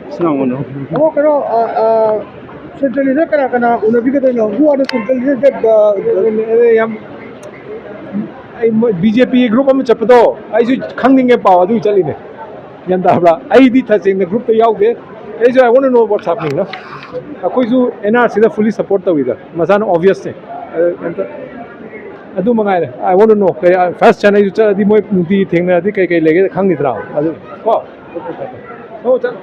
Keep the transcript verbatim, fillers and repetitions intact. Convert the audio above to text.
ꯁꯤꯅ ꯑꯃꯨꯛ ꯑꯃꯨꯛ ꯀꯩꯅꯣ, ꯁꯦꯟꯇ꯭ꯔꯦꯜꯂꯤꯗ ꯀꯅꯥ ꯀꯅꯥ ꯎꯅꯕꯤꯒꯗꯣꯏꯅꯣ? Who are the central leaders that, uh, ꯑꯦ, ꯌꯥꯝ, ꯑꯩ ꯃꯣꯏ ꯕꯤ ꯖꯦ ꯄꯤ ꯒ꯭ꯔꯨꯞ ꯑꯃ ꯆꯠꯄꯗꯣ ꯑꯩꯁꯨ ꯈꯪꯅꯤꯡꯉꯦ, ꯄꯥꯎ ꯑꯗꯨꯒꯤ ꯆꯠꯂꯤꯅꯦ꯫ ꯒ꯭ꯌꯥꯟ ꯇꯥꯕ꯭ꯔꯥ? ꯑꯩꯗꯤ ꯇꯁꯦꯡꯅ ꯒ꯭ꯔꯨꯞꯇ ꯌꯥꯎꯗꯦ꯫ ꯑꯩꯁꯨ I want to know what's happening, no? ꯑꯩꯈꯣꯏꯁꯨ ꯑꯦꯟ ꯑꯥꯔ ꯁꯤꯗ fully support ꯇꯧꯋꯤꯗ, ꯃꯁꯥꯅ obvious ꯅꯦ꯫ ꯑꯗꯨ ꯀꯩꯝꯇ, ꯑꯗꯨ ꯃꯉꯥꯏꯔꯦ꯫ I want to know, ꯀꯩ, first time ꯑꯩꯁꯨ ꯆꯠꯂꯗꯤ ꯃꯣꯏ ꯅꯨꯡꯇꯤ ꯊꯦꯡꯅꯔꯗꯤ ꯀꯩ ꯀꯩ ꯂꯩꯒꯦ ꯈꯪꯈꯤꯗ꯭ꯔꯥ? ꯑꯗꯨ ꯀꯣ꯫ ꯍꯣ, ꯆꯠꯂꯣ꯫